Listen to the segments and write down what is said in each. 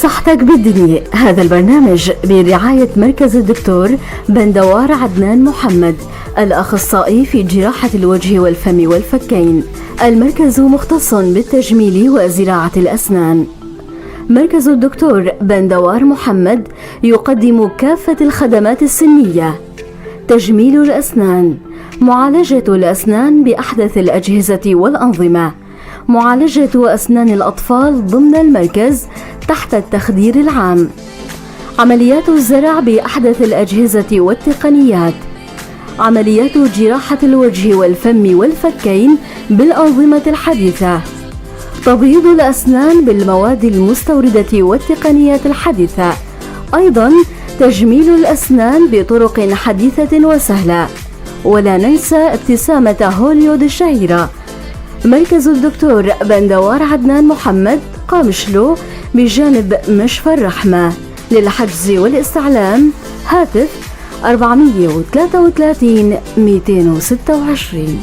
صحتك بالدنيا. هذا البرنامج برعاية مركز الدكتور بندوار عدنان محمد، الأخصائي في جراحة الوجه والفم والفكين. المركز مختص بالتجميل وزراعة الأسنان. مركز الدكتور بندوار محمد يقدم كافة الخدمات السنية: تجميل الأسنان، معالجة الأسنان بأحدث الأجهزة والأنظمة، معالجة أسنان الأطفال ضمن المركز تحت التخدير العام، عمليات الزرع بأحدث الأجهزة والتقنيات، عمليات جراحة الوجه والفم والفكين بالأنظمة الحديثة، تبييض الأسنان بالمواد المستوردة والتقنيات الحديثة، أيضا تجميل الأسنان بطرق حديثة وسهلة، ولا ننسى ابتسامة هوليود الشهيرة. مركز الدكتور بندوار عدنان محمد، قامشلو، بجانب مشفى الرحمة. للحجز والاستعلام هاتف 433 226.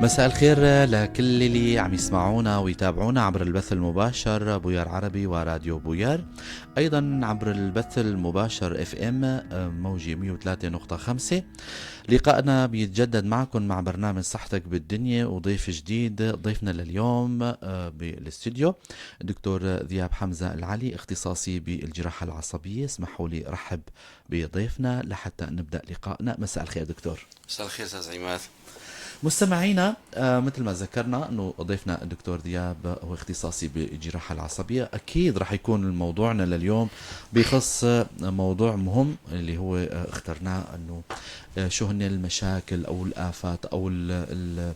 مساء الخير لكل اللي عم يسمعونا ويتابعونا عبر البث المباشر بويار عربي وراديو بويار، ايضا عبر البث المباشر FM موجي 103.5. لقائنا بيتجدد معكم مع برنامج صحتك بالدنيا وضيف جديد. ضيفنا لليوم بالاستوديو الدكتور ذياب حمزة العلي، اختصاصي بالجراحة العصبية. اسمحوا لي رحب بضيفنا لحتى نبدأ لقائنا. مساء الخير دكتور. مساء الخير استاذ عماد. مستمعينا، مثل ما ذكرنا انه ضيفنا الدكتور ذياب هو اختصاصي بالجراحه العصبية. اكيد رح يكون موضوعنا لليوم بخص موضوع مهم اللي هو اخترناه انه شو هن المشاكل او الافات او ال ال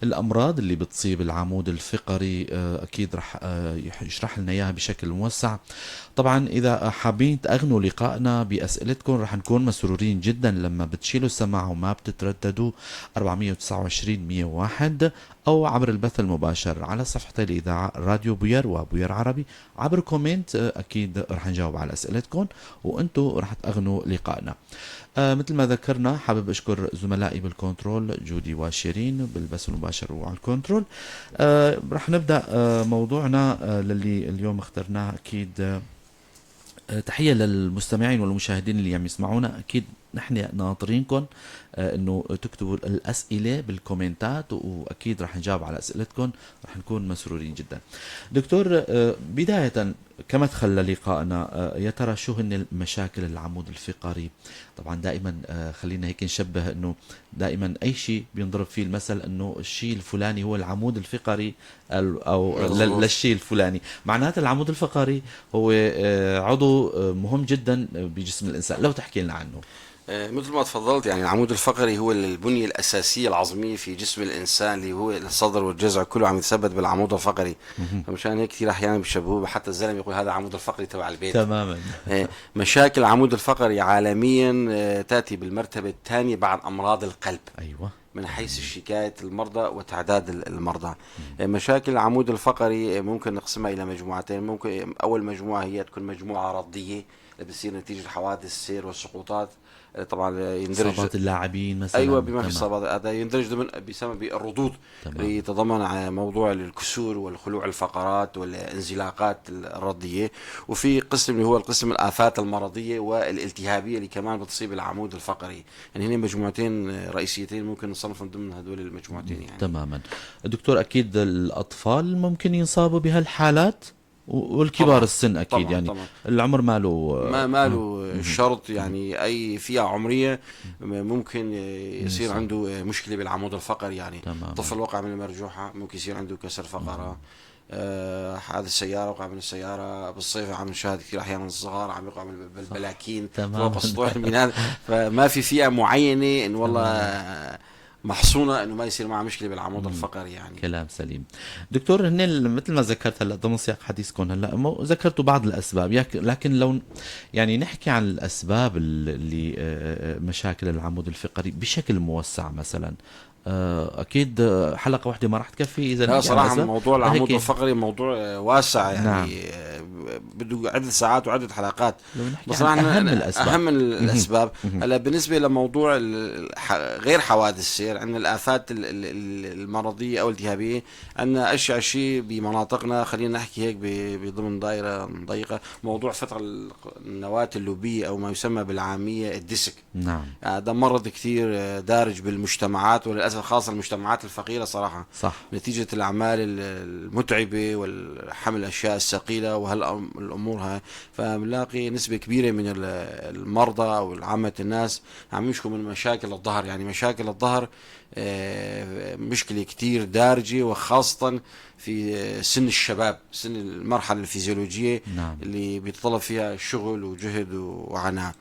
الامراض اللي بتصيب العمود الفقري. اكيد رح يشرح لنا اياها بشكل موسع. طبعا اذا حابين تأغنوا لقائنا باسئلتكم رح نكون مسرورين جدا لما بتشيلوا السماعة وما بتترددوا 429 101 او عبر البث المباشر على صفحتي الاذاعة راديو بوير وبوير عربي عبر comment. اكيد رح نجاوب على اسئلتكم وانتم رح تأغنوا لقائنا. مثل ما ذكرنا، حابب اشكر زملائي بال control جودي وشيرين بالبث المباشر وعلى ال control. رح نبدا موضوعنا للي اليوم اخترناه. اكيد تحية للمستمعين والمشاهدين اللي عم يسمعونا. اكيد نحن ناطرينكم انه تكتبوا الاسئلة بالكومنتات، واكيد رح نجاوب على اسئلتكم، رح نكون مسرورين جدا. دكتور، بداية كمدخل للقائنا، يا ترى شو هن المشاكل العمود الفقري؟ طبعا دائما خلينا هيك نشبه انه دائما اي شيء بينضرب فيه المثل انه الشيء الفلاني هو العمود الفقري او للشيء الفلاني، معناته العمود الفقري هو عضو مهم جدا بجسم الانسان. لو تحكي لنا عنه. مثل ما تفضلت، يعني العمود الفقري هو البنية الأساسية العظمية في جسم الإنسان، اللي هو الصدر والجذع كله عم يتثبت بالعمود الفقري. فمشان هيك كثير أحيانا بيشبهوه، حتى الزلمة يقول هذا العمود الفقري تبع البيت. تماما. مشاكل العمود الفقري عالميا تأتي بالمرتبة الثانية بعد أمراض القلب. أيوة. من حيث الشكاية المرضى وتعداد المرضى. مشاكل العمود الفقري ممكن نقسمها إلى مجموعتين. ممكن أول مجموعة هي تكون مجموعة رضية اللي بتصير نتيجة حوادث السير والسقوطات، طبعا يندرج اصابات اللاعبين مثلا. ايوه، بما في اصابات، هذا يندرج ضمن بيسمى بالرضوض، اللي يتضمن موضوع الكسور والخلوع الفقرات والانزلاقات الرضية. وفي قسم اللي هو القسم الافات المرضية والالتهابيه اللي كمان بتصيب العمود الفقري. يعني هنا مجموعتين رئيسيتين ممكن نصنفهم ضمن هدول المجموعتين يعني. تماما دكتور، اكيد الاطفال ممكن ينصابوا بهالحالات والكبار طبعاً. السن اكيد. طبعاً. يعني طبعاً. العمر ما له ما له شرط، يعني اي فئة عمرية ممكن يصير عنده مشكلة بالعمود الفقري يعني. تمام. طفل وقع من المرجوحة ممكن يصير عنده كسر فقره. حادث السيارة، وقع من السيارة. بالصيف عم نشاهد كثير أحيانا الصغار عم يقعوا بالبلاكين فوق السطوح الميناء. فما في فئة معينة إنه والله محصونة إنه ما يصير معها مشكلة بالعمود الفقري يعني. كلام سليم دكتور. هن مثل ما ذكرت هلا ضمن سياق حديثكم هلا ذكرتوا بعض الأسباب، لكن لو يعني نحكي عن الأسباب اللي مشاكل العمود الفقري بشكل موسع مثلا، اكيد حلقة واحدة ما راح تكفي. اذا لا صراحة موضوع العمود الفقري موضوع واسع يعني. نعم. بده عده ساعات وعده حلقات. بس اهم الاسباب، اهم الاسباب هلا بالنسبة لموضوع غير حوادث السير، عندنا الافات المرضية او الالتهابيه، عندنا اشيع شيء بمناطقنا، خلينا نحكي هيك بضمن دائرة ضيقه، موضوع فتق النواة اللوبيه او ما يسمى بالعامية ال disc. نعم. هذا مرض كثير دارج بالمجتمعات، وللاسف خاصة المجتمعات الفقيرة صراحة. صح. نتيجة الأعمال المتعبة والحمل الأشياء الثقيلة وهالأمور هاي، فبنلاقي نسبة كبيرة من المرضى أو عامة الناس عم يشكوا من مشاكل الظهر. يعني مشاكل الظهر مشكلة كتير دارجة، وخاصة في سن الشباب، سن المرحلة الفيزيولوجية. نعم. اللي بيتطلب فيها شغل وجهد وعناء.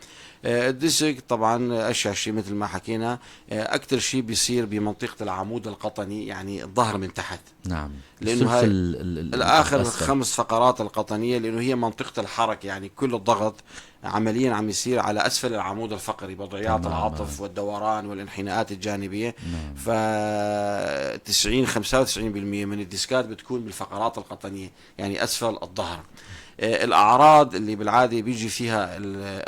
ال disc طبعا اشيع شيء مثل ما حكينا، اكثر شيء بيصير بمنطقة العمود القطني، يعني الظهر من تحت. نعم. لانه هاي الاخر خمس فقرات القطنيه، لانه هي منطقة الحركة، يعني كل الضغط عمليا عم يصير على اسفل العمود الفقري، بوضعيات العطف والدوران والانحناءات الجانبية. نعم. ف 90 95% من الديسكات بتكون بالفقرات القطنيه، يعني اسفل الظهر. الأعراض اللي بالعادة بيجي فيها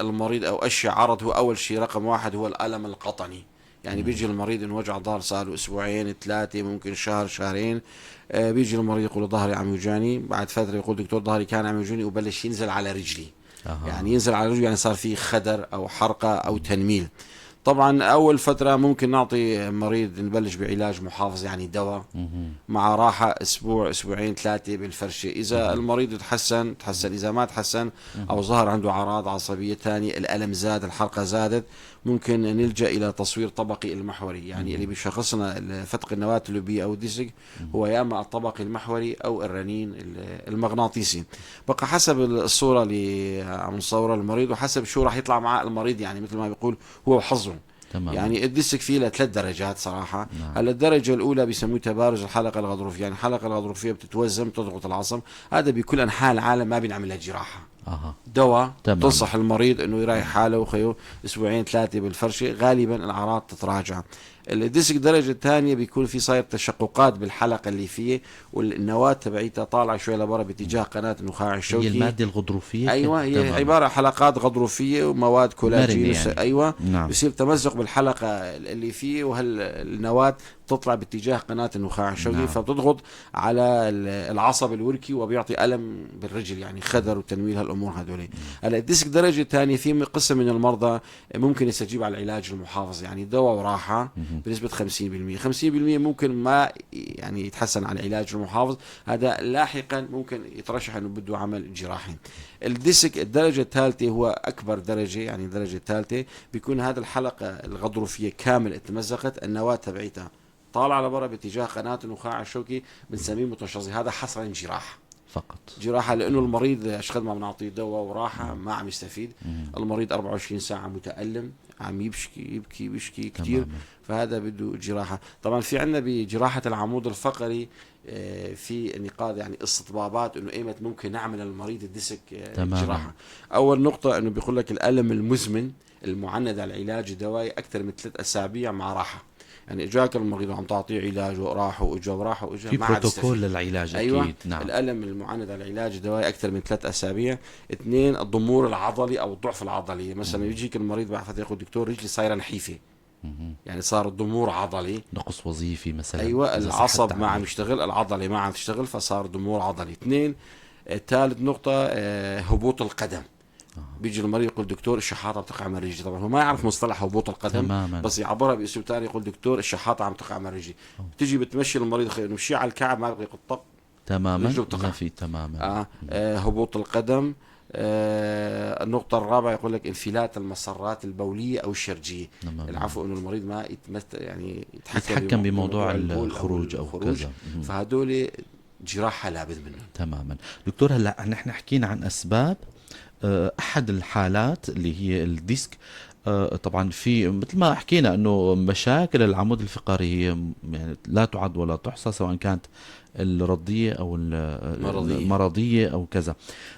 المريض أو أشياء عرض، هو أول شيء رقم واحد هو الألم القطني. يعني بيجي المريض إنه وجع ظهر صار له أسبوعين ثلاثة، ممكن شهر شهرين، بيجي المريض يقول ظهري عم يوجعني، بعد فترة يقول دكتور ظهري كان عم يوجعني وبلش ينزل على رجلي. يعني ينزل على رجلي، يعني صار في خدر أو حرقة أو تنميل. طبعا أول فترة ممكن نعطي مريض نبلش بعلاج محافظ، يعني دواء مع راحة أسبوع أسبوعين ثلاثة بالفرشة. إذا المريض تحسن تحسن، إذا ما تحسن أو ظهر عنده أعراض عصبية ثانية، الألم زاد، الحرقة زادت، ممكن نلجأ إلى تصوير طبقي المحوري. يعني اللي بيشخصنا فتق النواة اللوبية أو ال disc هو يا إما الطبقي المحوري أو الرنين المغناطيسي. بقى حسب الصورة اللي عم نصورها المريض وحسب شو راح يطلع مع المريض، يعني مثل ما بيقول هو وحظه. تمام. يعني ال disc فيه لثلاث درجات صراحة. نعم. هلا الدرجة الأولى بيسموه تبارز الحلقة الغضروفية، يعني الحلقة الغضروفية بتتوزن بتضغط العصب، هذا بكل أنحاء العالم ما بنعملها جراحة. دواء تنصح المريض انه يريح حاله وخيو اسبوعين ثلاثة بالفرشه، غالبا الاعراض تتراجع. ال disc الدرجة الثانية بيكون في صاير تشققات بالحلقة اللي فيه، والنواه تبعيتها طالعه شوي لبرا باتجاه قناة النخاع الشوكي. هي المادة الغضروفيه. ايوه، هي تمام. عبارة حلقات غضروفيه ومواد كولاجين يعني. ايوه. نعم. بصير تمزق بالحلقة اللي فيه، وهالنواه تطلع باتجاه قناة النخاع الشوكي. نعم. فبتضغط على العصب الوركي وبيعطي الم بالرجل، يعني خدر وتنميل هالامور هذول. هلا ال disc درجه ثانية في قسم من المرضى ممكن يستجيب على العلاج المحافظ، يعني دواء وراحة بنسبة 50%، 50% ممكن ما يعني يتحسن على العلاج المحافظ، هذا لاحقا ممكن يترشح انه بده عمل جراحي. ال disc الدرجة الثالثة هو اكبر درجه، يعني الدرجة الثالثة بيكون هذا الحلقة الغضروفيه كامل تمزقت، النواة تبعيتها طالعه لبرا باتجاه قناة النخاع الشوكي، بنسميه متشظي. هذا حصرا جراحه فقط، جراحه، لانه المريض اشقد ما بنعطيه دواء وراحة ما عم يستفيد. المريض 24 ساعة متالم، عم يبكي يبكي بيشكي كثير، فهذا بده جراحه. طبعا في عندنا بجراحه العمود الفقري في نقاط، يعني استطبابات انه ايمت ممكن نعمل المريض ال disc جراحه. اول نقطة انه بيقول لك الالم المزمن المعند على العلاج الدوائي اكثر من 3 اسابيع مع راحة. يعني اجاك المريض وعم تعطيه علاج وراح واجا وراح واجا، في بروتوكول للعلاج. أيوة. اكيد. نعم. الالم المعند على العلاج الدوائي اكثر من 3 اسابيع. 2 الضمور العضلي او الضعف العضلي، مثلا يجيك المريض بعد فترة يقول دكتور رجلي صايرة نحيفه، يعني صار الضمور عضلي، نقص وظيفي مثلا. ايوه، العصب ما عم يشتغل، العضلة ما عم تشتغل، فصار ضمور عضلي. 2 ثالث نقطة هبوط القدم. بيجي المريض يقول دكتور الشحاطه بتقع من رجلي، طبعا هو ما يعرف مصطلح هبوط القدم. تماما. بس يعبرها باسلوب ثاني، يقول دكتور الشحاطه عم تقع من رجلي. بتيجي بتمشي المريض نمشي على الكعب ما بقى يقول تماما، ما في تماما. هبوط القدم. النقطة الرابعة يقول لك انفلات المسرات البولية أو الشرجية. العفو، إنه المريض ما يعني يتحكم بموضوع الخروج أو كذا. فهدول جراحه لابد منه. تماما دكتور. هلا نحن حكينا عن اسباب احد الحالات اللي هي ال disc. طبعا في مثل ما حكينا انه مشاكل العمود الفقري هي يعني لا تعد ولا تحصى، سواء كانت الرضية او المرضية او كذا.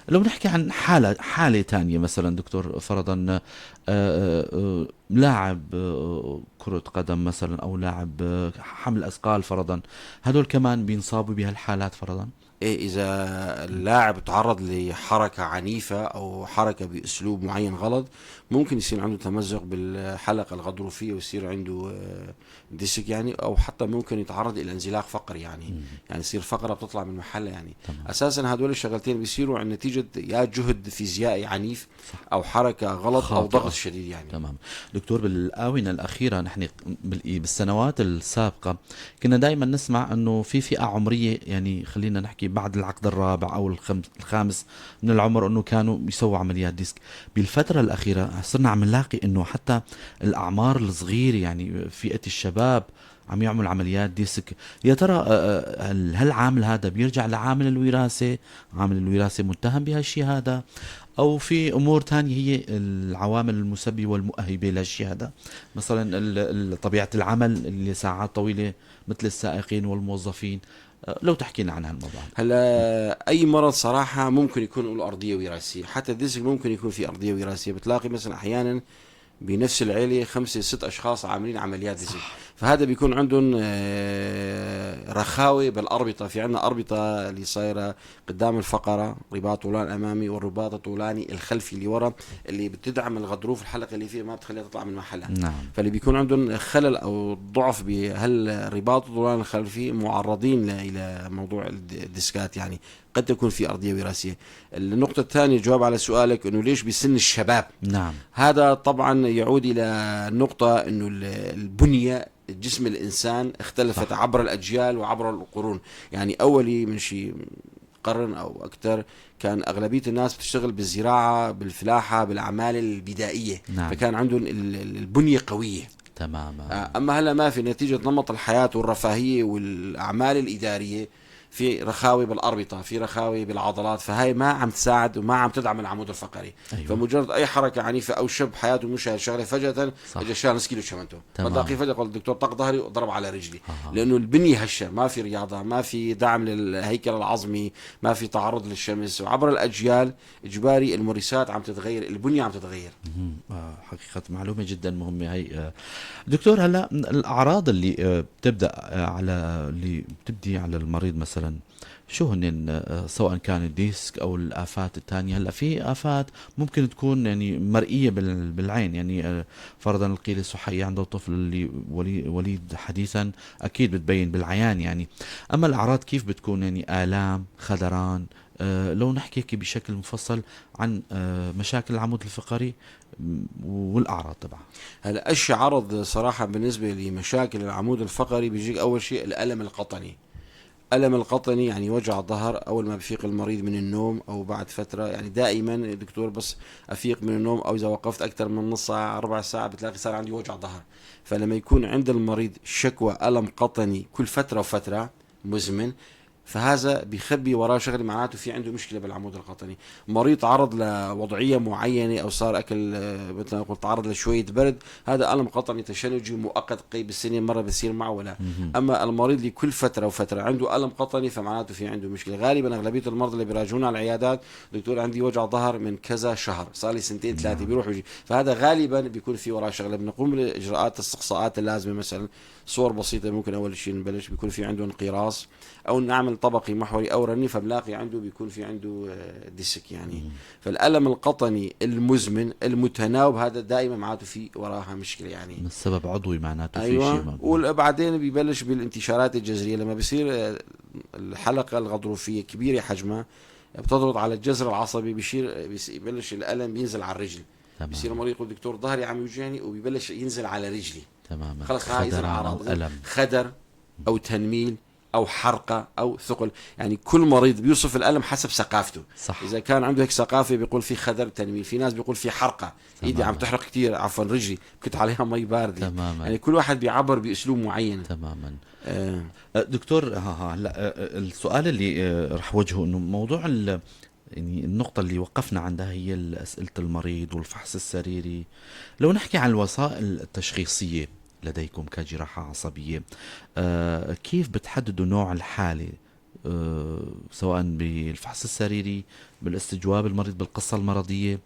لو نحكي عن حاله ثانية مثلا دكتور، فرضا لاعب كره قدم مثلا او لاعب حمل اثقال فرضا، هدول كمان بينصابوا بهالحالات فرضا؟ إيه، إذا اللاعب تعرض لحركة عنيفة أو حركة بأسلوب معين غلط، ممكن يصير عنده تمزق بالحلقة الغضروفية ويصير عنده disc يعني، أو حتى ممكن يتعرض إلى انزلاق فقري يعني. يعني يصير فقرة بتطلع من محلها يعني. أساسا هدول الشغلتين بيصيروا عن نتيجة يا جهد فيزيائي عنيف أو حركة غلط أو ضغط شديد يعني. تمام دكتور. بالآونة الأخيرة نحن بالسنوات السابقة كنا دائما نسمع أنه في فئة عمرية، يعني خلينا نحكي بعد العقد الرابع أو الخامس من العمر، أنه كانوا يسووا عمليات disc. بالفترة الأخيرة صرنا عم نلاقي أنه حتى الأعمار الصغيرة، يعني فئة الشباب، عم يعمل عمليات disc. يا ترى هل العامل هذا بيرجع لعامل الوراثة؟ عامل الوراثة متهم بهالشيء هذا، أو في أمور تانية هي العوامل المسببة والمؤهبة لهالشيء هذا؟ مثلا طبيعة العمل اللي ساعات طويلة مثل السائقين والموظفين. لو تحكي لنا عن هالموضوع. هلا اي مرض صراحة ممكن يكون له ارضية وراثية، حتى ال disc ممكن يكون في ارضية وراثية. بتلاقي مثلا احيانا بنفس العيلة 5 6 اشخاص عاملين عمليات disc، فهذا بيكون عندهم رخاوه بالاربطه. في عندنا اربطه اللي صايرة قدام الفقرة، رباط طولان امامي والرباط الطولاني الخلفي اللي ورا، اللي بتدعم الغضروف الحلقة اللي فيه ما بتخليها تطلع من محلها. فاللي بيكون عندهم خلل او ضعف بهالرباط الطولاني الخلفي معرضين الى موضوع الديسكات يعني، قد تكون في أرضية وراثية. النقطة الثانية، جواب على سؤالك أنه ليش بسن الشباب؟ هذا طبعا يعود إلى نقطة أنه البنية جسم الإنسان اختلفت عبر الأجيال وعبر القرون. يعني أولي من شيء قرن أو أكثر كان أغلبية الناس بتشتغل بالزراعة، بالفلاحة، بالأعمال البدائية. فكان عندهم البنية قوية. أما هلا ما في، نتيجة نمط الحياة والرفاهية والأعمال الإدارية في رخاوة بالأربطة، في رخاوة بالعضلات، فهاي ما عم تساعد وما عم تدعم العمود الفقري. فمجرد أي حركة عنيفة أو شب حياته مش هالشغلة فجأة اجى شال نص كيلو شمنته، بتلاقيه فجأة قال الدكتور طق ظهري وضرب على رجلي. لأنه البنية هشة، ما في رياضة، ما في دعم للهيكل العظمي، ما في تعرض للشمس، وعبر الأجيال إجباري الممارسات عم تتغير، البنية عم تتغير. حقيقة معلومة جدا مهمة هي. دكتور، هلا الأعراض اللي بتبدأ على اللي بتبدي على المريض مثلا شو هن، سواء كان ال disc او الافات الثانية؟ هلا في افات ممكن تكون يعني مرئية بالعين، يعني فرضا القيله السحائيه عند الطفل اللي وليد حديثا اكيد بتبين بالعيان يعني. اما الاعراض كيف بتكون؟ يعني الام، خدران. لو نحكي هيك بشكل مفصل عن مشاكل العمود الفقري والاعراض تبعها. هلا اشي عرض صراحة بالنسبة لمشاكل العمود الفقري بيجيك اول شيء الالم القطني. ألم القطني يعني وجع الظهر أول ما بفيق المريض من النوم أو بعد فترة، يعني دائما دكتور بس أفيق من النوم أو إذا وقفت أكثر من نص ساعة ربع ساعة بتلاقي صار عندي وجع ظهر. فلما يكون عند المريض شكوى ألم قطني كل فترة وفترة مزمن، فهذا بيخبي وراه شغله، معناته في عنده مشكلة بالعمود القطني. مريض تعرض لوضعيه معينة او صار اكل مثل ما قلت تعرض لشويه برد، هذا الم قطني تشنجي مؤقت قيب بالسنة مرة بصير معه ولا. اما المريض اللي كل فترة وفترة عنده الم قطني فمعناته في عنده مشكلة. غالبا اغلبية المرضى اللي بيراجعونا على العيادات، دكتور عندي وجع ظهر من كذا شهر، صار لي سنتين ثلاثة، بيروح ويجي، فهذا غالبا بيكون في وراه شغله. بنقوم بالاجراءات الاستقصاءات اللازمة، مثلا صور بسيطة ممكن اول شيء نبلش بيكون في عنده انقراص او نعمل طبقي محوري او رنين، فبنلاقي عنده بيكون في عنده disc يعني. فالالم القطني المزمن المتناوب هذا دائما معناته في وراها مشكلة يعني، السبب عضوي معناته. في شيء. وبعدين بيبلش بالانتشارات الجذرية، لما بيصير الحلقة الغضروفيه كبيرة حجمها بتضغط على الجذر العصبي، بيصير بيبلش الالم بينزل على الرجل. بيصير المريض يقول دكتور ظهري عم يوجعني وبيبلش ينزل على رجلي. تماما. خلص هاي اذا اعراض خدر او تنميل. او حرقه او ثقل. يعني كل مريض بيوصف الالم حسب ثقافته. صح. اذا كان عنده هيك ثقافة بيقول في خدر تنميل، في ناس بيقول في حرقه، ايدي عم تحرق كثير، عفوا رجلي كنت عليها مي باردة. تماما. يعني كل واحد بيعبر باسلوب معين. تماما. دكتور، هلا السؤال اللي رح وجهه انه موضوع يعني النقطة اللي وقفنا عندها هي أسئلة المريض والفحص السريري. لو نحكي عن الوسائل التشخيصية لديكم كجراحة عصبية، كيف بتحددوا نوع الحالة، سواء بالفحص السريري، بالاستجواب المريض، بالقصة المرضية،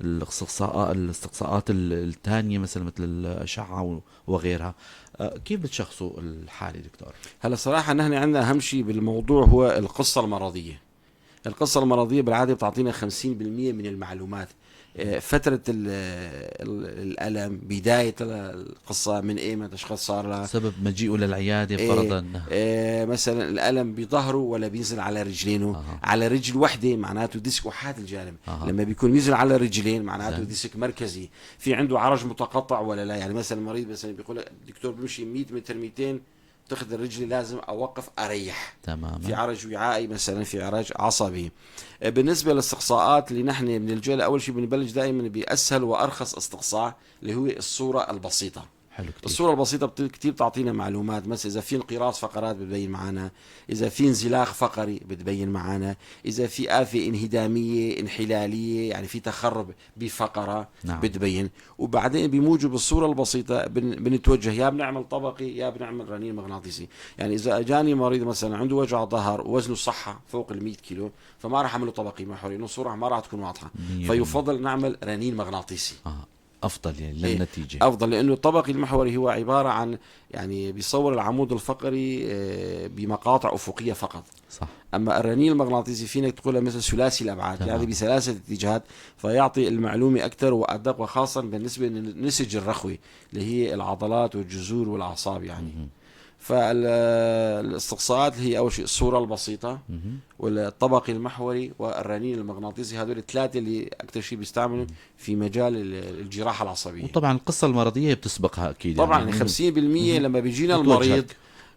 الاستقصاءات الثانية مثلا مثل الأشعة وغيرها، كيف بتشخصوا الحالة دكتور؟ هلا صراحة نحن عندنا أهم شيء بالموضوع هو القصة المرضية. القصة المرضية بالعادة بتعطينا 50% من المعلومات. فترة الألم، بداية القصة، من ايمتى اشخاص صار لها، سبب مجيئه للعيادة فرضا، مثلا الألم بظهره ولا بينزل على رجلينه. على رجل وحدة معناته disc أحاد الجانب. لما بيكون بينزل على رجلين معناته disc مركزي. في عنده عرج متقطع ولا لا. يعني مثلا المريض مثلا بيقول الدكتور بمشي 100 متر 200 تاخذ الرجل لازم اوقف اريح. تماما. في عرج وعائي مثلا، في عرج عصبي. بالنسبة للاستقصاءات اللي نحن بنلجأ لها، اول شيء بنبلش دائما باسهل وارخص استقصاء اللي هو الصورة البسيطة. حلو كتير. الصورة البسيطة كتير بتعطينا معلومات. مثلا إذا في انقراص فقرات بتبين معنا، إذا في انزلاق فقري بتبين معنا، إذا في آفة انهدامية انحلالية يعني في تخرب بفقرة. نعم. بتبين. وبعدين بموجب الصورة البسيطة بنتوجه يا بنعمل طبقي يا بنعمل رنين مغناطيسي. يعني إذا أجاني مريض مثلا عنده وجع ظهر ووزنه صحة فوق 100 كيلو، فما راح أعمله طبقي محوري لأنه الصورة ما راح تكون واضحة، فيفضل نعمل رنين مغناطيسي. أفضل يعني للنتيجة. أفضل، لأنه الطبقي المحوري هو عبارة عن يعني بيصور العمود الفقري بمقاطع أفقية فقط. صح. أما الرنين المغناطيسي فينك تقولها مثل ثلاثي الأبعاد، يعني بثلاثة اتجاهات، فيعطي المعلومة أكثر وأدق، وخاصة بالنسبة للنسج الرخوي اللي هي العضلات والجذور والأعصاب يعني. فالاستقصاءات هي أول شيء الصورة البسيطة والطبقي المحوري والرنين المغناطيسي، هذول الثلاثة اللي أكثر شيء بيستعملوا في مجال الجراحة العصبية. وطبعا القصة المرضية بتسبقها أكيد. طبعا يعني 50% لما بيجينا المريض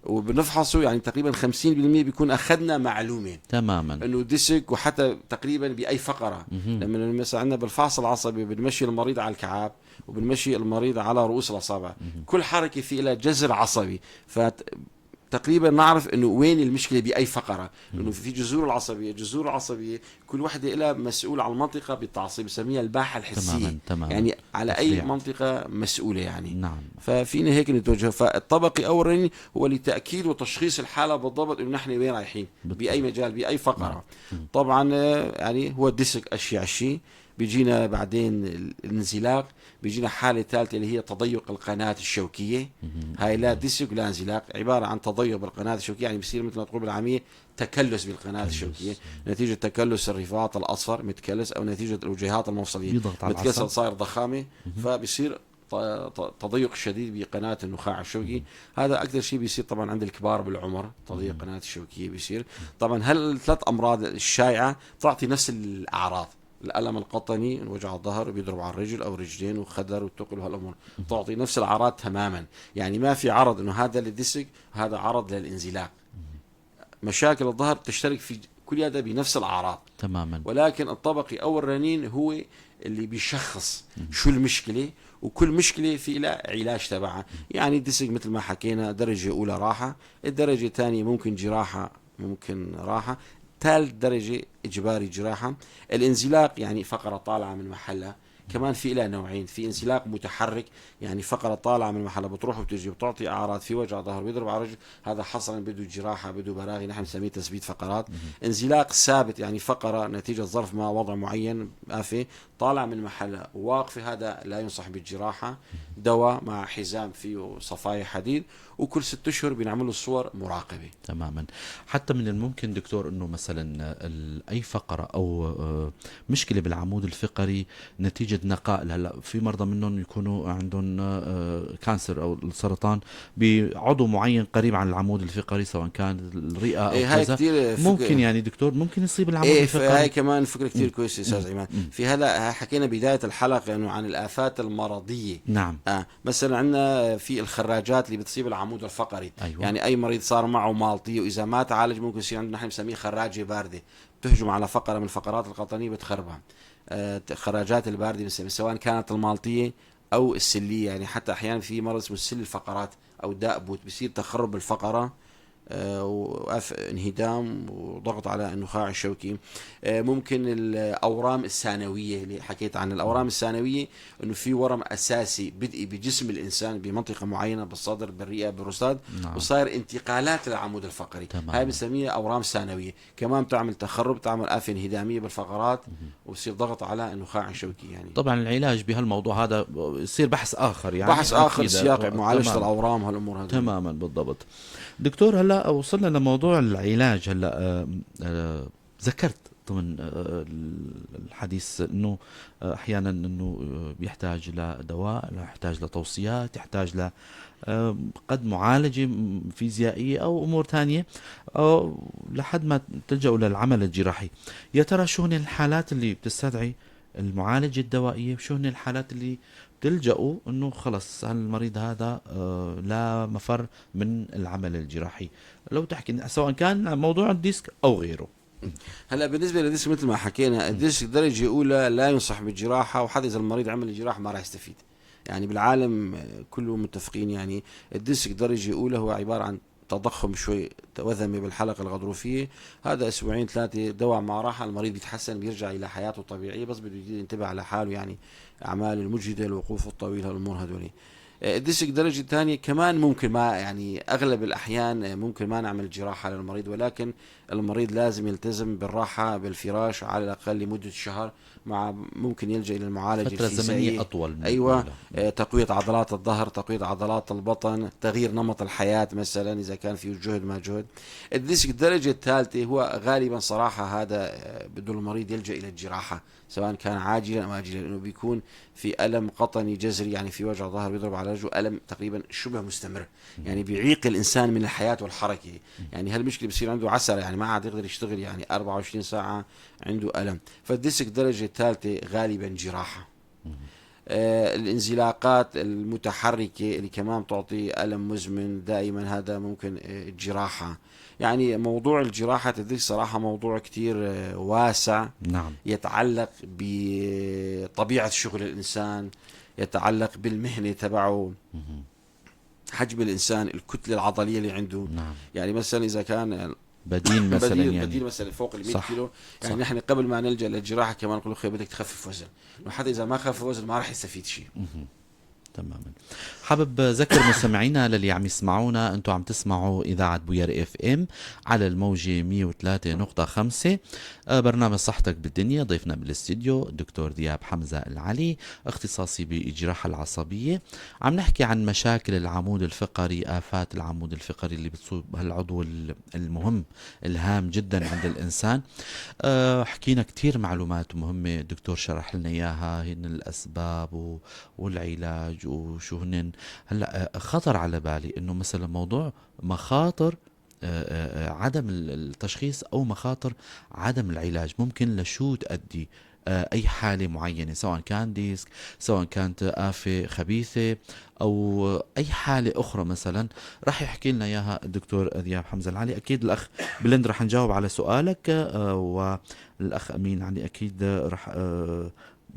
وبنفحصه يعني تقريبا 50% بيكون أخذنا معلومة تماما إنه disc، وحتى تقريبا بأي فقرة. لما مثلا عندنا بالفحص العصبي بنمشي المريض على الكعاب وبنمشي المريض على رؤوس الأصابع، كل حركة في لها جذر عصبي، فتقريبا نعرف انه وين المشكلة باي فقره، انه في جذور العصبية، الجذور العصبية كل وحده لها مسؤول على المنطقة بالتعصيب، بسميها الباحة الحسية. تماما. تماما. يعني على اي منطقة مسؤولة يعني. نعم. ففينا هيك نتوجه. فالطبقي او الرنين هو لتاكيد وتشخيص الحالة بالضبط انه نحن وين رايحين، باي مجال باي فقره. نعم. طبعا يعني هو ال disc اشياء شيء، بيجينا بعدين الانزلاق، بيجينا حالة ثالثة اللي هي تضيق القناة الشوكية. هاي لا disc ولا انزلاق، عبارة عن تضيق بالقناة الشوكية، يعني بيصير مثل ما تقول بالعامية تكلس بالقناة الشوكية، نتيجة تكلس الرفاط الأصفر متكلس، أو نتيجة الوجهات المفصلية متكلس صاير ضخامة، فبيصير تضيق شديد بقناة النخاع الشوكي. هذا أكثر شيء بيصير طبعا عند الكبار بالعمر، تضيق قناة الشوكية بيصير. طبعا هالثلاث أمراض الشائعة تعطي نفس الأعراض، الألم القطني، وجع الظهر بيضرب على الرجل أو رجلين وخدر وتقل وهالأمور، تعطي نفس الأعراض تماما. يعني ما في عرض إنه هذا لل disc هذا عرض للانزلاق. مشاكل الظهر تشترك في كل هذا بنفس الأعراض تماما، ولكن الطبقي أو الرنين هو اللي بيشخص شو المشكلة، وكل مشكلة في لها علاج تبعها. يعني ال disc مثل ما حكينا درجة أولى راحة، الدرجة الثانية ممكن جراحة ممكن راحة، ثالث درجة إجباري جراحة. الانزلاق يعني فقرة طالعة من محلها، كمان في لها نوعين، في انزلاق متحرك يعني فقرة طالعة من محلها بتروح وبتجي بتعطي أعراض، في وجع ظهر بيضرب على رجل، هذا حصرا بده جراحة بده براغي، نحن بنسميه تثبيت فقرات. انزلاق ثابت يعني فقرة نتيجة ظرف ما وضع معين آفة طالعة من محلها واقفة، هذا لا ينصح بالجراحة، دواء مع حزام فيه صفايح حديد، وكل 6 أشهر بنعمل له صور مراقبة. تماما. حتى من الممكن دكتور أنه مثلا أي فقرة أو مشكلة بالعمود الفقري نتيجة نتيجة نقائل. هلا في مرضى منهم يكونوا عندهم cancer او السرطان بعضو معين قريب عن العمود الفقري، سواء كان الرئة او إيه هاي كذا. كثير. ممكن يعني دكتور ممكن يصيب العمود ايه الفقري. هاي كمان فكرة كثير كويسة استاذ عماد. في هلا حكينا بداية الحلقة انه عن الافات المرضيه. مثلا عندنا في الخراجات اللي بتصيب العمود الفقري. يعني اي مريض صار معه مالطيه واذا ما تعالج ممكن يصير عنده، نحن بنسميه خراجه بارده، بتهجم على فقره من الفقرات القطنيه بتخربها. خراجات البارده بنسميها، سواء كانت المالطيه او السليه. يعني حتى احيانا في مرض اسمه السل الفقرات او داء بوت، بصير تخرب الفقرة وقف انهدام وضغط على النخاع الشوكي. ممكن الاورام الثانوية اللي حكيت عن الاورام الثانويه، انه في ورم اساسي بدئي بجسم الانسان بمنطقة معينه، بالصدر، بالرئه، بالرصاد، وصاير انتقالات للعمود الفقري. هاي بنسميها اورام ثانويه، كمان بتعمل تخرب، بتعمل افه انهداميه بالفقرات وبصير ضغط على النخاع الشوكي يعني. طبعا العلاج بهالموضوع هذا يصير بحث اخر يعني. بحث اخر. أكيد. سياق معالجة الاورام هالامور هذه. تماما، بالضبط. دكتور، هلا وصلنا لموضوع العلاج. هلا ذكرت ضمن الحديث انه احيانا انه بيحتاج لدواء، يحتاج لتوصيات، يحتاج ل قد معالجة فيزيائية او امور ثانية، أو لحد ما تلجأوا للعمل الجراحي. يا ترى شو هن الحالات اللي بتستدعي المعالجة الدوائية، وشو هن الحالات اللي بتلجأوا انه خلص هالمريض هذا لا مفر من العمل الجراحي؟ لو تحكي سواء كان موضوع ال disc او غيره. هلا بالنسبة لل disc، مثل ما حكينا، ال disc درجه اولى لا ينصح بالجراحه، وحتى اذا المريض عمل الجراحة ما راح يستفيد. يعني بالعالم كله متفقين، يعني ال disc درجه اولى هو عبارة عن تضخم شوي، وذمه بالحلقة الغضروفيه، هذا اسبوعين ثلاثة دواء مع راحة المريض بيتحسن، بيرجع الى حياته الطبيعيه، بس بده ينتبه على حاله، يعني اعمال المجهده، الوقوف الطويل، هالامور هذول. ال disc درجة ثانية كمان ممكن ما، يعني أغلب الأحيان ممكن ما نعمل جراحة للمريض، ولكن المريض لازم يلتزم بالراحة بالفراش على الأقل لمدة شهر، مع ممكن يلجأ إلى المعالجة فترة زمنية الفيزيائية. أطول من أيوة. الأولى. تقوية عضلات الظهر، تقوية عضلات البطن، تغيير نمط الحياة مثلا إذا كان فيه جهد ما جهد. ال disc الدرجة الثالثة هو غالبا صراحة هذا بده المريض يلجأ إلى الجراحة، سواء كان عاجلا أو آجلا، لأنه بيكون في ألم قطني جذري، يعني في وجع ظهر بيضرب على رجله، ألم تقريبا شبه مستمر، يعني بيعيق الإنسان من الحياة والحركة. يعني هالمشكلة بصير عنده عسرة، يعني ما عاد يقدر يشتغل، يعني 24 ساعة عنده ألم. فال disc درجة الثالثة غالبا جراحة. الانزلاقات المتحركة اللي كمان تعطي ألم مزمن دائما، هذا ممكن جراحة. يعني موضوع الجراحة تدري صراحة موضوع كتير واسع. يتعلق بطبيعة شغل الإنسان، يتعلق بالمهنة تبعه، حجم الإنسان، الكتلة العضلية اللي عنده. يعني مثلا إذا كان بدين مثلا بدين يعني بدين مثلا فوق ال 100 كيلو يعني، نحن قبل ما نلجأ للجراحة كمان نقول له خي بدك تخفف وزن، وحتى إذا ما خفف وزن ما راح يستفيد شيء. تماما. حابب ذكر مستمعينا للي عم يسمعونا، انتم عم تسمعوا اذاعة بوير FM على الموجه 103.5، برنامج صحتك بالدنيا. ضيفنا بالاستديو الدكتور دياب حمزة العلي، اختصاصي بالجراحه العصبيه. عم نحكي عن مشاكل العمود الفقري، افات العمود الفقري اللي بتصيب هالعضو المهم الهام جدا عند الانسان. حكينا كثير معلومات مهمه، الدكتور شرح لنا اياها، هن الاسباب والعلاج وشو هن. هلا خطر على بالي انه مثلا موضوع مخاطر عدم التشخيص او مخاطر عدم العلاج ممكن لشو تؤدي اي حاله معينه، سواء كان disc، سواء كانت افه خبيثه، او اي حاله اخرى مثلا، راح يحكي لنا اياها الدكتور ذياب حمزة العلي. اكيد الاخ بلند راح نجاوب على سؤالك، والاخ امين يعني اكيد راح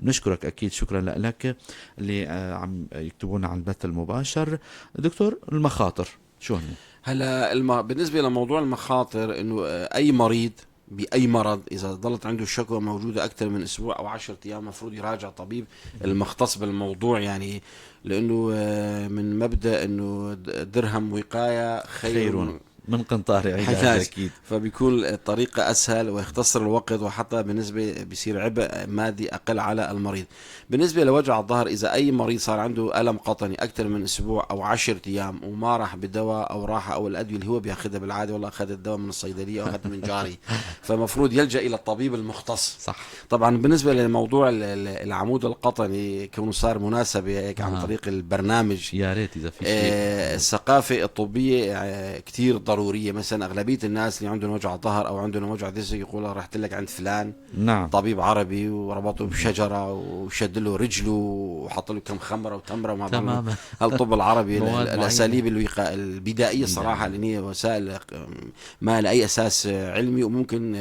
نشكرك، اكيد شكرا لك اللي عم يكتبون على البث المباشر. دكتور، المخاطر شو هن؟ هلا بالنسبة لموضوع المخاطر، انه اي مريض باي مرض اذا ضلت عنده الشكوى موجودة اكثر من اسبوع او 10 ايام المفروض يراجع طبيب المختص بالموضوع، يعني لانه من مبدا انه درهم وقاية خير، خير. من قنطار علاج اكيد. فبيكون الطريقة اسهل ويختصر الوقت، وحتى بالنسبة بيصير عبء مادي اقل على المريض. بالنسبة لوجع الظهر، اذا اي مريض صار عنده الم قطني اكثر من اسبوع او 10 ايام وما راح بدواء او راحة او الادوية اللي هو بياخذها بالعادة، والله اخذ الدواء من الصيدلية او اخذ من جاري، فمفروض يلجا الى الطبيب المختص. صح. طبعا بالنسبة لموضوع العمود القطني، كونه صار مناسبة هيك عن طريق البرنامج، يا ريت اذا في شيء. الثقافة الطبية كثير ضرورية. مثلا اغلبية الناس اللي عندهم وجع ظهر او عندهم وجع disque يقول رحت لك عند فلان، نعم، طبيب عربي، وربطه بشجرة وشد له رجله وحط له كم خمره وتمره وما. تماما. الطب العربي، الاساليب البدائية صراحه، اللي هي وسائل ما لها اي اساس علمي، وممكن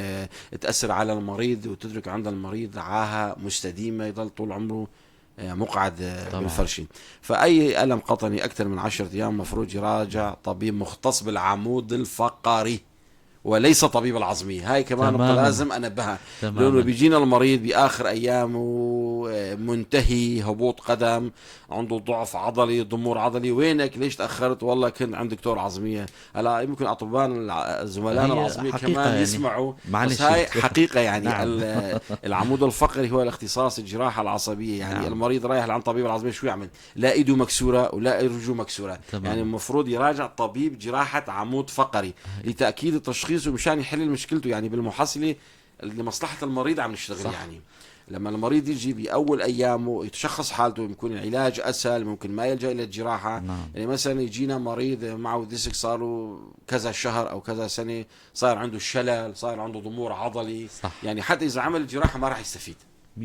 تاثر على المريض وتترك عند المريض عاهة مستديمه، يضل طول عمره مقعد بالفرشة. فأي ألم قطني أكثر من 10 أيام مفروض يراجع طبيب مختص بالعمود الفقري وليس طبيب العظمية. هاي كمان نقطة لازم أنبهها، لأنه بيجينا المريض بآخر أيامه منتهي، هبوط قدم، عنده ضعف عضلي، ضمور عضلي، وينك ليش تأخرت؟ والله كنت عند دكتور عظمية. هلا يمكن أطباء زملائنا العظمية كمان يعني يسمعوا، بس هاي حقيقة يعني. نعم. العمود الفقري هو الاختصاص الجراحة العصبية يعني. نعم. المريض رايح لعند طبيب العظمية شو يعمل؟ لا إيده مكسورة ولا رجله مكسورة. يعني المفروض يراجع طبيب جراحة عمود فقري لتأكيد التشخيص ومشان يحل مشكلته، يعني بالمحصلة لمصلحة المريض عم نشتغل. صح. يعني لما المريض يجي بأول أيامه يتشخص حالته يكون العلاج أسهل، ممكن ما يلجأ إلى الجراحة. نعم. يعني مثلا يجينا مريض معه disque صار له كذا شهر أو كذا سنة، صار عنده شلل، صار عنده ضمور عضلي. صح. يعني حتى إذا عمل الجراحة ما راح يستفيد 100%،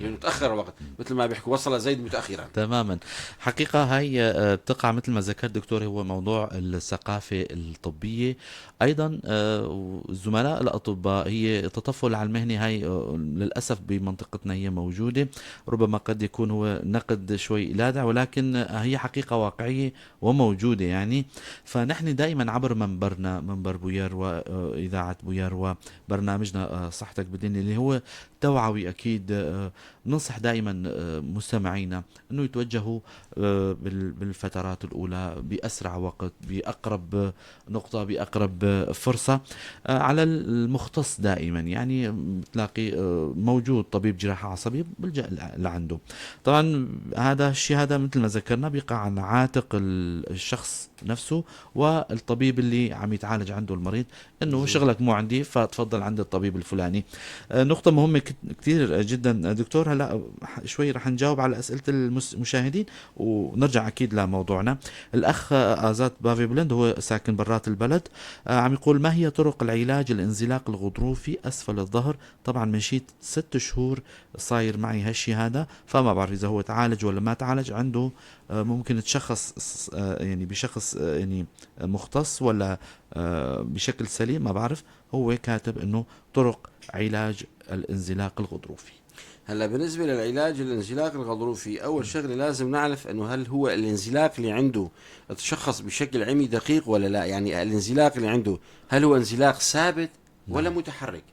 لأنه تأخر الوقت، مثل ما بيحكوا وصل زيد متأخرا. تماما. حقيقة هاي بتقع مثل ما ذكرت دكتور، هو موضوع الثقافة الطبية أيضا، الزملاء الأطباء، هي التطفل على المهنة هاي للأسف بمنطقتنا هي موجودة، ربما قد يكون هو نقد شوي لاذع، ولكن هي حقيقة واقعية وموجودة يعني. فنحن دائما عبر منبرنا، منبر بوير وإذاعة بوير وبرنامجنا صحتك بالدنيا اللي هو توعوي أكيد، ننصح دائما مستمعينا أنه يتوجهوا بالفترات الأولى بأسرع وقت، بأقرب نقطة، بأقرب فرصة، على المختص دائما. يعني بتلاقي موجود طبيب جراحة عصبية بلجأ لعنده. طبعا هذا الشيء هذا مثل ما ذكرنا بيقع عن عاتق الشخص نفسه والطبيب اللي عم يتعالج عنده المريض، انه شغلك مو عندي فتفضل عند الطبيب الفلاني. نقطة مهمة كثير جدا دكتور. هلا شوي رح نجاوب على أسئلة المشاهدين ونرجع أكيد لموضوعنا. الأخ آزاد بافي بلند هو ساكن برات البلد، عم يقول ما هي طرق العلاج الانزلاق الغضروفي أسفل الظهر؟ طبعا من شي 6 شهور صاير معي هالشي هذا، فما بعرف إذا هو تعالج ولا ما تعالج. عنده ممكن تشخص يعني بشخص يعني مختص ولا بشكل سليم، ما بعرف. هو كاتب انه طرق علاج الانزلاق الغضروفي. هلا بالنسبة للعلاج الانزلاق الغضروفي، اول شغله لازم نعرف انه هل هو الانزلاق اللي عنده تشخص بشكل علمي دقيق ولا لا. يعني الانزلاق اللي عنده هل هو انزلاق ثابت ولا متحرك؟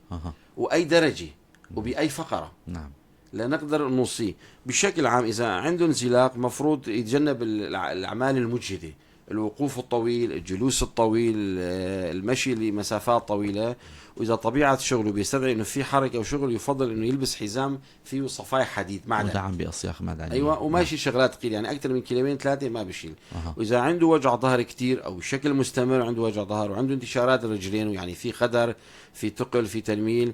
واي درجه وباي فقره؟ نعم. لا نقدر نوصيه بشكل عام. اذا عنده انزلاق مفروض يتجنب الاعمال المجهده، الوقوف الطويل، الجلوس الطويل، المشي لمسافات طويلة. وإذا طبيعة شغله بيستدعي إنه في حركة وشغل، يفضل إنه يلبس حزام فيه صفائح حديد معدن، مدعم بأصياخ معدنية. أيوة، وما يشيل شغلات ثقيلة، يعني أكثر من 2 كيلو 3 ما بشيل. وإذا عنده وجع ظهر كثير أو بشكل مستمر عنده وجع ظهر وعنده انتشارات الرجلين، يعني في خدر، في ثقل، في تنميل،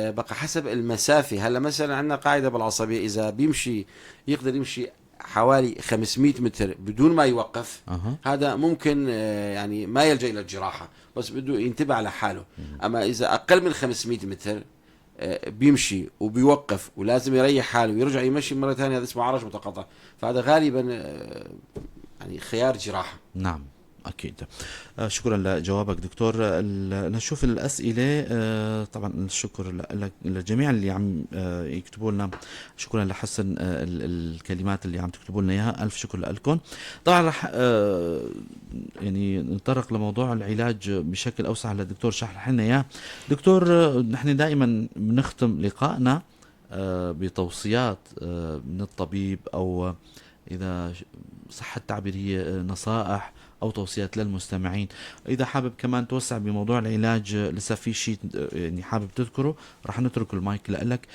بقى حسب المسافة. هلا مثلا عندنا قاعدة بالعصبية، إذا بيمشي يقدر يمشي حوالي 500 متر بدون ما يوقف، هذا ممكن يعني ما يلجأ إلى الجراحة، بس بده ينتبه على حاله. أما إذا أقل من 500 متر بيمشي وبيوقف ولازم يريح حاله ويرجع يمشي مرة ثانية، هذا اسمه عرج متقاطع، فهذا غالبا يعني خيار جراحة. نعم أكيد. شكرا لجوابك دكتور. نشوف الأسئلة. طبعا الشكر للجميع اللي عم يكتبوا لنا، شكرا لحسن الكلمات اللي عم تكتبوا لنا إياها، ألف شكر لكم. طبعا رح يعني نتطرق لموضوع العلاج بشكل أوسع للدكتور شرح لنا إياه. دكتور، نحن دائما بنختم لقائنا بتوصيات من الطبيب، أو إذا صح التعبير هي نصائح او توصيات للمستمعين. اذا حابب كمان توسع بموضوع العلاج، لسه في شيء يعني حابب تذكره، رح نترك المايك لك،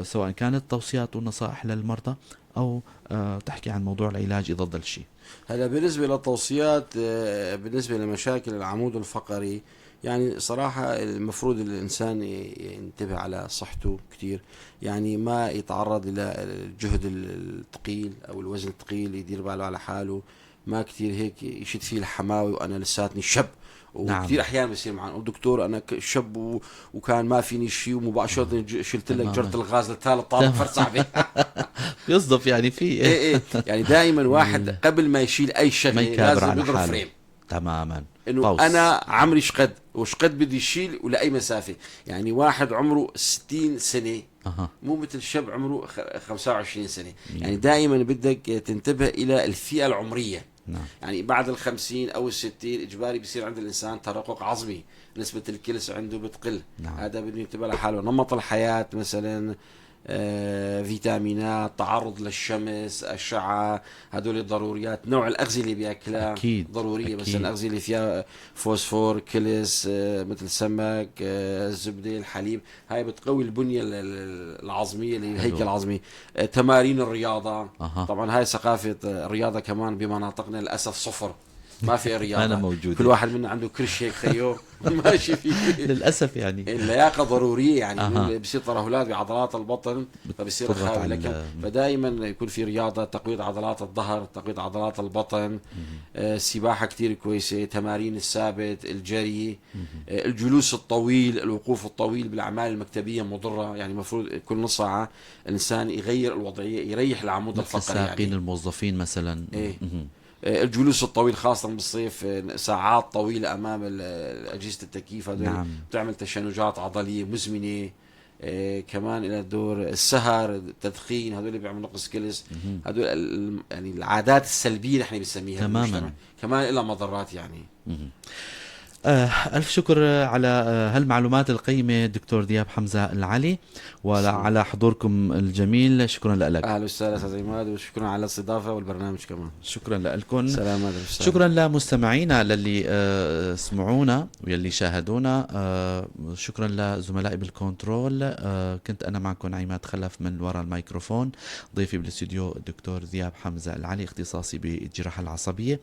سواء كانت توصيات ونصائح للمرضى او تحكي عن موضوع العلاج اذا ضل شيء. هلا بالنسبة للتوصيات، بالنسبة لمشاكل العمود الفقري، يعني صراحة المفروض الإنسان ينتبه على صحته كتير، يعني ما يتعرض إلى الجهد الثقيل أو الوزن الثقيل، يدير باله على حاله، ما كتير هيك يشد فيه الحماوي وأنا لساتني شب. وكثير احيانا بصير معنا: دكتور، انا شب وكان ما فيني شيء، ومباشرة شلت لك جرة الغاز لثالث طابق فرد صاحبي. يصدف يعني في ايه، يعني دائما واحد قبل ما يشيل اي شغله لازم يضرب frame. انه انا عمري شقد وشقد بدي اشيل ولاي مسافه. يعني واحد عمره 60 سنة مو مثل شاب عمره 25 سنه. يعني دائما بدك تنتبه الى الفئة العمريه. يعني بعد ال50 او ال60 اجباري بصير عند الانسان ترقق عظمي، نسبه الكلس عنده بتقل. هذا بده ينتبه لحاله، نمط الحياة مثلا، فيتامينات، تعرض للشمس، أشعة، هدول الضروريات. نوع الأغذية اللي بياكلها ضرورية. مثلا الأغذية اللي فيها فوسفور، كلس، مثل سمك، الزبدة، الحليب، هاي بتقوي البنية العظمية اللي الهيكل العظمي. تمارين الرياضة. طبعا هاي ثقافة الرياضة كمان بمناطقنا للأسف صفر، ما في رياضه. أنا موجود. كل واحد منا عنده كرش هيك خيو ماشي فيه. للاسف يعني. اللياقة ضروريه يعني. بصير ترهلات بعضلات البطن، فبصير بتضغط خاوي على لكن فدائما يكون في رياضه، تقوية عضلات الظهر، تقوية عضلات البطن. السباحة كثير كويسه، تمارين الثابت، الجري. الجلوس الطويل، الوقوف الطويل بالاعمال المكتبيه مضره، يعني المفروض كل نص ساعة الانسان يغير الوضعيه، يريح العمود مثل الفقري. السائقين، يعني الموظفين مثلا. إيه. الجلوس الطويل خاصة بالصيف، ساعات طويلة أمام أجهزة التكييف، هذول بتعمل تشنجات عضلية مزمنة. كمان إلى دور السهر، التدخين، هذول بيعملوا نقص كلس. هذول يعني العادات السلبية نحن بنسميها بالمجتمع كمان لها مضرات يعني. ألف شكر على هالمعلومات القيمة دكتور دياب حمزة العلي، وعلى حضوركم الجميل. شكرا لك. أهلا وسهلا أستاذ عماد، وشكرا على الاستضافة والبرنامج كمان. شكرا لكم. سلامات. شكرا لمستمعينا للي سمعونا واللي شاهدونا. شكرا لزملائي بالكنترول. كنت أنا معكم عماد خلف من وراء الميكروفون، ضيفي بالاستوديو الدكتور ذياب حمزة العلي، اختصاصي بالجراحة العصبية.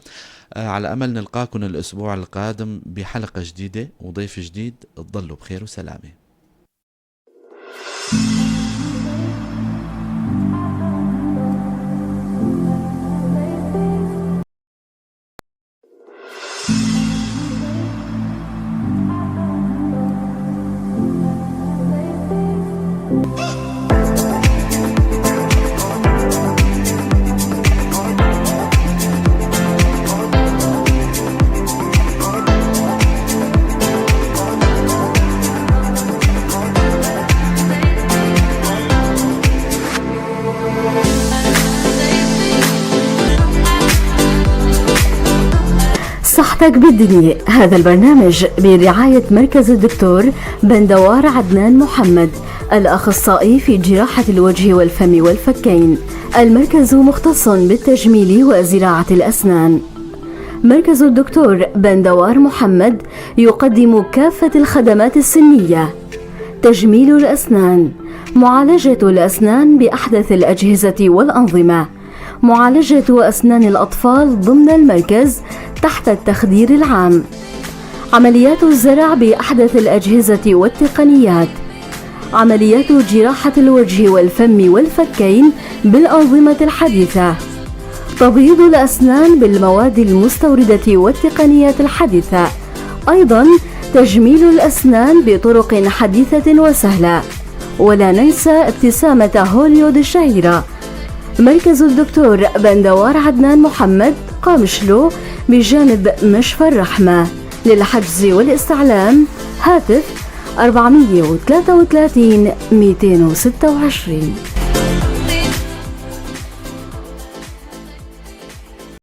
على أمل نلقاكم الأسبوع القادم بحلقة جديدة وضيف جديد. تضلوا بخير وسلامة. صحتك بالدنيا، هذا البرنامج برعاية مركز الدكتور بندوار عدنان محمد، الأخصائي في جراحة الوجه والفم والفكين. المركز مختص بالتجميل وزراعة الأسنان. مركز الدكتور بندوار محمد يقدم كافة الخدمات السنية: تجميل الأسنان، معالجة الأسنان بأحدث الأجهزة والأنظمة، معالجة أسنان الأطفال ضمن المركز تحت التخدير العام، عمليات الزرع بأحدث الأجهزة والتقنيات، عمليات جراحة الوجه والفم والفكين بالأنظمة الحديثة، تبييض الأسنان بالمواد المستوردة والتقنيات الحديثة، أيضا تجميل الأسنان بطرق حديثة وسهلة، ولا ننسى ابتسامة هوليود الشهيرة. مركز الدكتور بندوار عدنان محمد، قامشلو، بجانب مشفى الرحمة. للحجز والاستعلام هاتف 433 226.